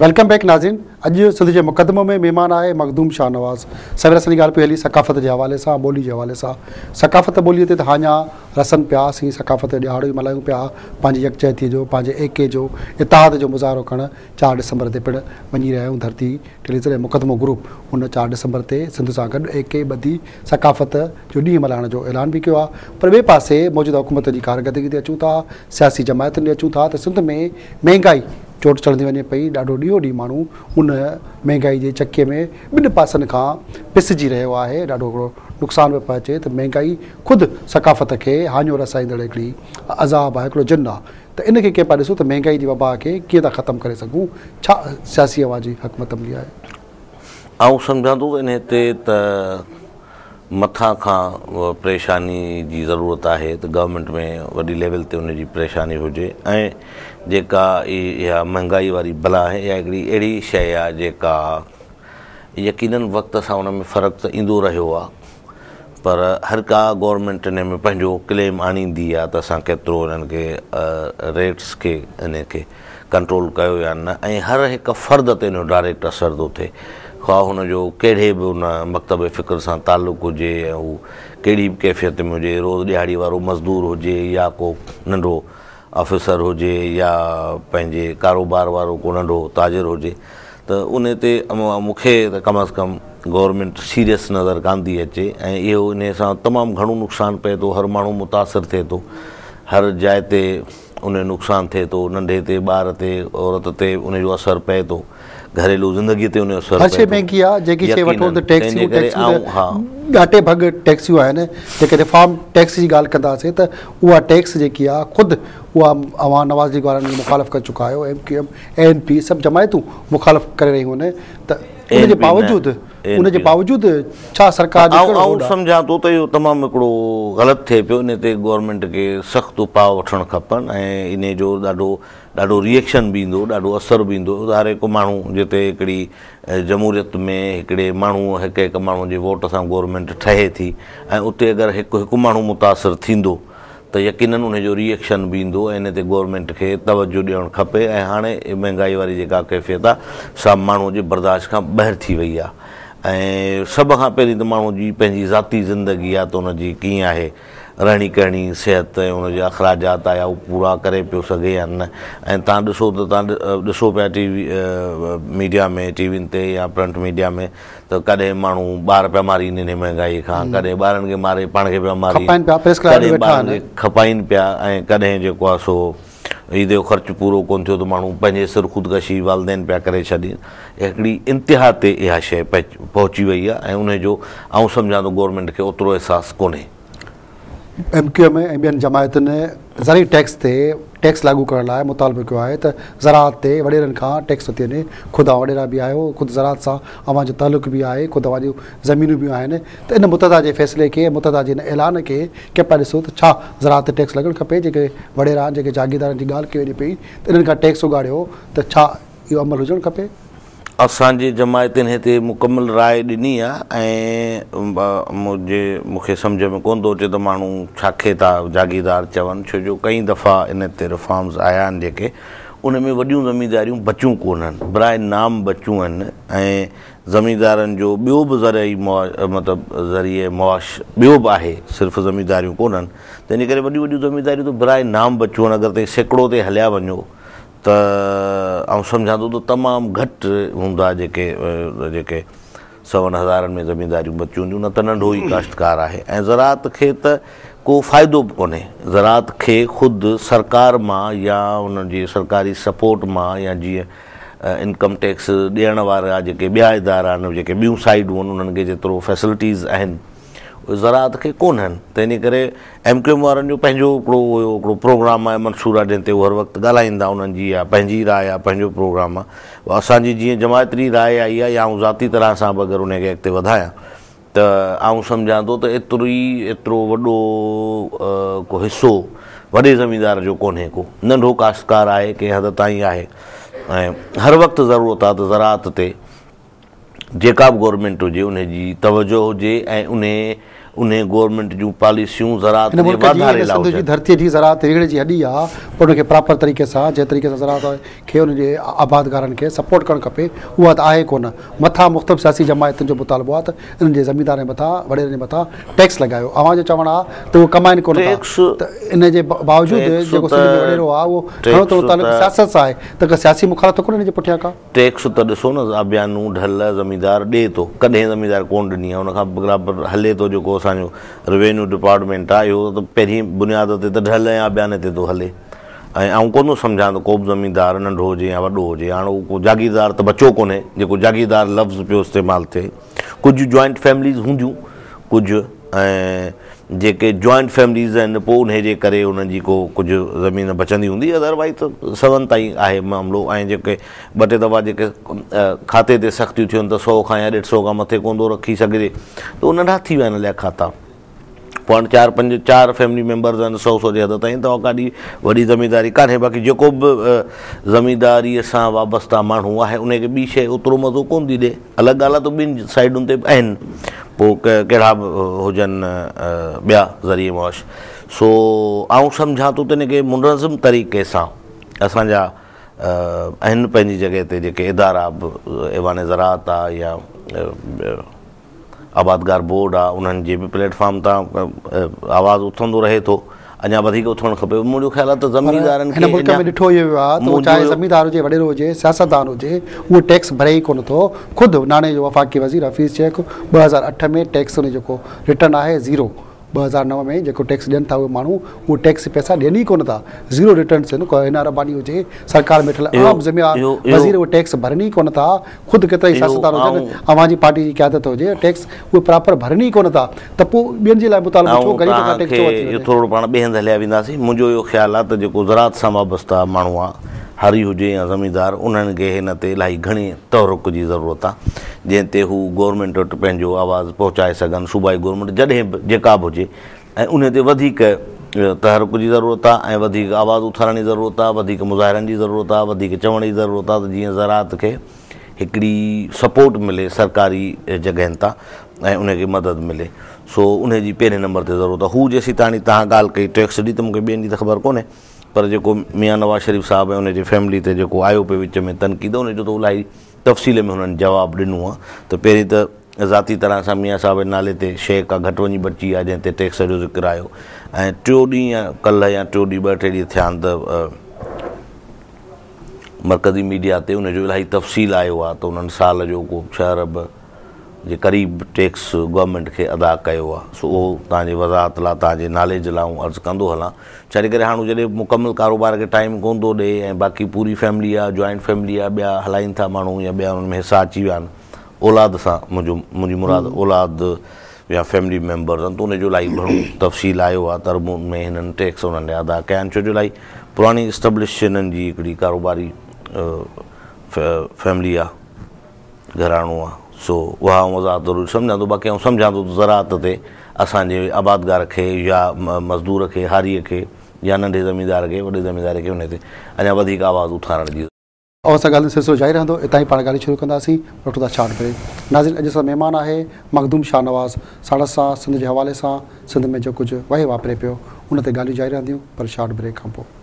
Welcome back ناظرين اڄ سنڌ جي مقدمو ۾ مهمان آهي مخدوم شاهنواز سوير اسان جي ڳالهه پئي هلي ثقافت جي حوالي سان ٻولي جي حوالي سان ثقافت ٻولي تي ته هاڃا رسن پيا اسين ثقافت جو ڏهاڙو ئي ملهايون پيا پنهنجي يڪجهتي جو پنهنجي ايڪي جو اتحاد جو مظاهرو ڪرڻ 4 ڊسمبر تي پڻ وڃي رهيا آهيون ڌرتي ٽيليويزن ۽ مقدمو گروپ ان 4 ڊسمبر تي سنڌ سان گڏ ايڪي ٻڌي ثقافت جو ڏينهن ملهائڻ جو اعلان به ڪيو آهي پر ٻئي پاسي موجوده حڪومت جي ڪارڪردگي تي اچون ٿا سياسي جماعتن ڏي اچون ٿا ته سنڌ ۾ مهنگائي چوٽ چڙهندي وڃي پئي، ڏاڍو ڏينهون ڏينهن ماڻهو ان مهنگائي جي چڪيء ۾ ٻن پاسن کان پسجي رهيو آهي، ڏاڍو هڪڙو نقصان پيو پهچي ته مهنگائي خود ثقافت کي هاڃو رسائيندڙ هڪڙي عذاب آهي، هڪڙو جن آهي ته ان کي ڪيئن پيا ڏسو ته مهنگائي جي وبا کي ڪيئن ٿا ختم ڪري سگهون، ڇا سياسي اوهان جي حڪمت عملي آهي؟ آئون سمجهان ٿو ته انهي تي ته مٿان کان پريشاني جي ضرورت آهي ته گورنمينٽ ۾ وڏي ليول تي ان جي پريشاني هجي ۽ جيڪا اها مهنگائي واري بلا آهي اها هڪڙي اهڙي شيء آهي جيڪا يقينن وقت سان ان ۾ فرق ته ايندو رهيو آهي پر هر ڪا گورنمينٽ ان ۾ پنهنجو ڪليم آڻيندي آهي ته اسان ڪيترو انهن کي ريٽس کي ان کي ڪنٽرول ڪيو يا نه ۽ هر هڪ فرد تي ان جو ڊائريڪٽ اثر ٿو ٿئي خواهه هن جو ڪهڙي به ان مڪتب فڪر سان تعلق هجي ۽ هو ڪهڙي به ڪيفيت ۾ هجي روز ڏهاڙي وارو مزدور هجي يا ڪو ننڍو آفيسر هجي يا پنهنجي ڪاروبار وارو ڪو ننڍو تاجر هجي ته ان تي مون کي ته ڪم از ڪم گورنمينٽ سيريس نظر ڪانه ٿي اچي ۽ اهو انهي سان تمام گهڻو نقصان پئي ٿو هر ماڻهو متاثر ٿئي ٿو هر جاء تي ان جو نقصان ٿئي ٿو، ننڍي تي، ٻار تي، عورت تي ان جو اثر پئي ٿو، گهريلو زندگي تي ان جو اثر هر پئي شيء ٿو. مهنگي آ، جيڪي شيء وٺو يقينن ته تنهن جي ٽيڪسيون ڪري ٽيڪسيون آئون ته ها. ڳاٽي ڀڳ ٽيڪسيون آهن، جيڪڏهن فارم ٽيڪس جي ڳالهه ڪنداسين ته اها ٽيڪس جيڪي آ خود اها اوهان نواز ليگ وارن مخالف ڪري چڪا آهيو، M Q M, A N P سڀ جماعتون مخالف ڪري رهيون آهن ته اي ان اين جي پي نه، باوجود اي ان اين جي پي نه. باوجود ڇا سرڪار جو آئون ڪهڙو آئون هوڏ آ؟ سمجهان ٿو ته اهو تمام هڪڙو غلط ٿئي پيو ان تي گورنمينٽ کي سخت اپاء وٺڻ کپن ۽ انهي جو ڏاڍو ڏاڍو ري ايڪشن به ايندو ڏاڍو اثر به ايندو هر هڪ ماڻهو جتي هڪڙي جمهوريت ۾ هڪڙي ماڻهو هڪ هڪ ماڻهو جي ووٽ سان گورنمينٽ ٺهي ٿي ۽ اتي اگر هڪ هڪ ماڻهو متاثر ٿيندو ته يقينن انهي جو ري ايڪشن به ايندو ۽ انهي تي گورنمينٽ کي توجه ڏيڻ کپي ۽ هاڻي مهنگائي واري جيڪا ڪيفيت آ سا ماڻهو جي برداشت کان ٻاهر ٿي وئي آ ۽ سڀ کان پهرين ته ماڻهو جي پنهنجي ذاتي زندگي آ ته ان جي ڪيئن آهي رهڻي ڪهڻي صحت ۽ ان جا اخراجات آيا هو پورا ڪري پيو سگهي يا نه ۽ تان ڏسو ته تان ڏسو پيا ٽي وي ميڊيا ۾ ٽي وين تي يا پرنٽ ميڊيا ۾ ته ڪڏهن ماڻهو ٻار پيا مارين انهي مهنگائي کان ڪڏهن ٻارن کي ماري پاڻ کي پيا مارين کپائين پيا پريس ڪلب ڪڏهن ويٺا ٻارن کي آهن. کپائين پيا ۽ ڪڏهن جيڪو آهي سو عيد جو خرچ پورو ڪونه ٿيو ته ماڻهو پنهنجي سر خودڪشي والدين پيا ڪري ڇڏين هڪڙي انتها تي اها شيء پهچي وئي آهي ۽ انهي جو آئون سمجهان ٿو گورنمينٽ کي اوترو احساس ڪونهي. ايم ڪيو ايم ۽ ٻين جماعتن زرعي ٽيڪس تي ٽيڪس لاڳو ڪرڻ لاء مطالبو ڪيو آهي ته زراعت تي وڏيرن کان ٽيڪس ورتي وڃي، خود اوهان وڏيرا به آهيو، خود زراعت سان اوهان جو تعلق به آهي، خود اوهان جون زمينون به آهن ته ان متحده جي فيصلي کي ۽ متحده جي ان اعلان کي ڪيئن پيا ڏسو ته ڇا زراعت تي ٽيڪس لڳڻ کپي، جيڪي وڏيرا آهن، جيڪي جاگيردارن جي ڳالهه ڪئي وڃي پئي ته انهن کان ٽيڪس اڳاڙيو ته ڇا اهو عمل هجڻ کپي؟ اسان جي جماعت انهي تي مڪمل راء ڏني آ ۽ منهنجي مون کي سمجهه ۾ ڪونه ٿو اچي ته ماڻهو ڇا کي ٿا جاگيردار چون ڇو جو ڪئين دفعا ان تي رفارمز آيا آهن جيڪي ان ۾ وڏيون زمينداريون بچيون ڪونهن براء نام بچيون آهن ۽ زميندارن جو ٻيو به ذريعي مطلب ذريعي معاش ٻيو به آهي صرف زمينداريون ڪونهن تنهن جي ڪري وڏيون وڏيون زمينداريون ته براء نام بچيون آهن اگر تي سيڪڙو تي هليا وڃو ته آئون سمجهان ٿو ته تمام گهٽ هوندا جيڪي جيڪي سون هزارن ۾ زمينداريون بچيون هونديون نه ته ننڍو ئي ڪاشتڪار آهي ۽ زراعت کي ته ڪو فائدو به ڪونهي زراعت کي خود سرڪار مان يا ان جي سرڪاري سپورٽ مان يا جيئن انڪم ٽيڪس ڏيڻ وارا جيڪي ٻيا ادارا آهن جيڪي ٻيون سائيڊون آهن انهن کي جيترو فيسلٽيز آهن اهي زراعت کي ڪونهن تنهن جي ڪري ايم ڪيو ايم وارن جو پنهنجو هڪڙو اهو هڪڙو پروگرام آهي منشور آهي جنهن تي هو هر وقت ڳالهائيندا انهن جي اها پنهنجي راء آهي پنهنجو پروگرام آهي اسان جي جيئن جماعتي راء آئي آهي يا آئون ذاتي طرح سان به اگر ان کي اڳتي وڌايان ته آئون سمجهان ٿو ته ايتري ايترو وڏو ڪو حصو وڏي زميندار جو ڪونهي ڪو ننڍو ڪاشتڪار آهي ڪنهن حد تائين آهي ۽ هر وقت ضرورت آهي ته زراعت تي جيڪا به گورنمينٽ هجي انهي جي توجه هجي ۽ انهي انهي گورنمينٽ جون پاليسيون زراعت هن جي ملڪ جي واڌاري هن لاء سنڌ جي هجن. ڌرتيء جي زراعت ريڙهه جي هڏي آ پر ان کي پراپر طريقي سان جنهن طريقي سان زراعت کي ان جي آبادگارن کي سپورٽ ڪرڻ کپي اها ته آهي ڪونه مٿان مختلف سياسي جماعتن جو مطالبو آ ته انهن جي زميندارن جي مٿان وڏيرن جي مٿان ٽيڪس لڳايو اوهان جو چوڻ آ ته اهي ڪمائن ڪونه ٿا ٽيڪس ته ان جي باوجود ٽيڪس جيڪو ته سنڌ ۾ وڏيرو آ اهو گهڻو ٽيڪس تڻو تعلق ته سياست سان آهي ته ڪا سياسي مخالفت ڪونهي ان جي پٺيان ڪا. ٽيڪس ته ڏسو نه آبيانو ڍل زميندار ڏي ٿو ڪڏهن زميندار ڪونه ڏني آهي ان کان برابر هلي ٿو جيڪو اسان جو روينيو ڊپارٽمينٽ آهي اهو ته پهرين بنياد تي ته ڍل ۽ آبياني تي ٿو هلي ۽ آئون ڪونه ٿو سمجهان ته ڪو به زميندار ننڍو هجي يا وڏو هجي هاڻ اهو ڪو جاگيردار ته بچو ڪونهي جيڪو جاگيردار لفظ پيو استعمال ٿئي ڪجهه جوائنٽ فيمليز هونديون ڪجهه ۽ جيڪي جوائنٽ فيمليز آهن پوء انهي جي ڪري انهن جي ڪو ڪجهه زمين بچندي هوندي ادروائيز ته سون تائين آهي معاملو ۽ جيڪي ٻه ٽي دفعا جيڪي کاتي تي سختيون ٿيون ته سو کان يا ڏيڍ سو کان مٿي ڪونه ٿو رکي سگهجي ته اهي ننڍا ٿي ويا آهن اليا کاتا پوء هاڻي چار پنج چار فيملي ميمبرز آهن سو سو جي حد تائين ته اها ڪا وڏي زمينداري ڪانهي باقي جيڪو به زمينداري سان وابسته ماڻهو آهي انهي کي ٻي شيء اوترو مزو ڪونه ٿي ڏي الڳ ڳالهه آهي ته ٻن سائيڊن تي به آهن پوء ڪهڙا به هجن ٻيا ذريعي معاش سو آئون سمجهان ٿو ته ان کي منظم طريقي سان اسان جا آهن پنهنجي جڳهه تي جيڪي ادارا به ايوان زراعت آ يا آبادگار بورڊ آ انهن جي به پليٽ فارم تان آواز اٿندو رهي ٿو اڃا وڌيڪ اٿڻ کپي منهنجو خيال آ ته پر زميندارن هن کي ملڪ اڃا ۾ ڏٺو اهو ويو آهي ته اهو چاهي منهنجو زميندار هجي وڏيرو هجي سياستدان هجي اهو ٽيڪس ڀري ئي ڪونه ٿو خود ناڻي جو وفاقي وزير حفيظ شيخ 2008 ۾ ٽيڪس ان جيڪو رٽرن آهي زيرو 2009 ۾ جيڪو ٽيڪس ڏين ٿا اهي ماڻهو اهو ٽيڪس پئسا ڏين ئي ڪونه ٿا زيرو رٽرنس آهن ڪو اين آر اباني هجي سرڪار ۾ ويٺل اهو عام ذميوار اهو اهو وزير اهي ٽيڪس ڀرن ئي ڪونه ٿا خود ڪيترا ئي اهو سياستدان هجن آئون اوهان جي پارٽي جي قيادت هجي ٽيڪس اهي پراپر ڀرن ئي ڪونه ٿا ته پوء ٻين جي لاء مطالبو ڇو آئون غريب کان توهان ٽيڪس کي ڇو وٺي اهو وڃي. ٿورڙو پاڻ ٻئي هنڌ هليا وينداسين منهنجو اهو خيال آهي ته جيڪو زراعت سان وابسته ماڻهو آهي هاري هجي يا زميندار انهن کي هن تي الاهي گهڻي تحرڪ جي ضرورت آهي جنهن تي هو گورنمينٽ وٽ پنهنجو آواز پهچائي سگهن صوبائي گورنمينٽ جڏهن به جيڪا به هجي ۽ انهي تي وڌيڪ تحرڪ جي ضرورت آهي ۽ وڌيڪ آواز اٿارڻ جي ضرورت آهي وڌيڪ مظاهرن جي ضرورت آهي وڌيڪ چوڻ جي ضرورت آهي ته جيئن زراعت کي هڪڙي سپورٽ ملي سرڪاري جڳهين تان ۽ انهي کي مدد ملي سو انهي جي پهرين نمبر تي ضرورت آهي هو جيسيتاڻي توهان ڳالهه ڪئي ٽيڪس جي ته مون کي ٻين جي ته خبر ڪونهي پر جيڪو ميان نواز شريف صاحب ۽ ان جي فيملي تي جيڪو آيو پئي وچ ۾ تنقيد ان جو ته الاهي تفصيل ۾ هنن جواب ڏنو آهي ته پهرين ته ذاتي طرح سان ميان صاحب جي نالي تي شيء ڪا گهٽ وڃي بچي آهي جنهن تي ٽيڪس جو ذڪر آيو ۽ ٽيو ڏينهن يا ڪلهه يا ٽيو ڏينهن ٻه ٽي ڏينهن ٿيا آهن ته مرڪزي ميڊيا تي ان جو الاهي تفصيل آيو آهي ته انهن سال جو ڪو ڇهه ارب جي قريب ٽيڪس گورنمينٽ کي ادا ڪيو آهي سو اهو توهان جي وضاحت لاء توهان جي ناليج لاء آئون عرض ڪندو هلان ڇا جي ڪري هاڻ هو جڏهن مڪمل ڪاروبار کي ٽائيم ڪونه ٿو ڏئي ۽ باقي پوري فيملي آهي جوائنٽ فيملي آهي ٻيا هلائين ٿا ماڻهو يا ٻيا انهن ۾ حصا اچي ويا آهن اولاد سان منهنجو منهنجي مراد اولاد يا فيملي ميمبرز آهن ته ان جو الاهي گهڻو تفصيل آيو آهي ته اربن ۾ هنن ٽيڪس انهن ڏي ادا ڪيا آهن ڇو جو الاهي پراڻي اسٽبلش هنن جي هڪڙي ڪاروباري فيملي آهي گهراڻو آ سو اها آئون وضاحت ضروري سمجهان ٿو باقي آئون سمجهان ٿو ته زراعت تي اسان جي آبادگار کي يا مزدور کي هاريء کي يا ننڍي زميندار کي وڏي زميندار کي انهي تي اڃا وڌيڪ آواز اٿارڻ جي اوهان سان ڳالهين جو سلسلو جاري رهندو اتان ئي پاڻ ڳالهيون شروع ڪنداسين وٺون ٿا شارٽ بريڪ ناظرين اڄ اسان سان مهمان آهي مخدوم شاهنواز ساڻس سان سنڌ جي حوالي سان سنڌ ۾ جو ڪجهه وهي واپري پيو ان تي ڳالهيون جاري رهنديون پر شارٽ بريڪ کان پوء.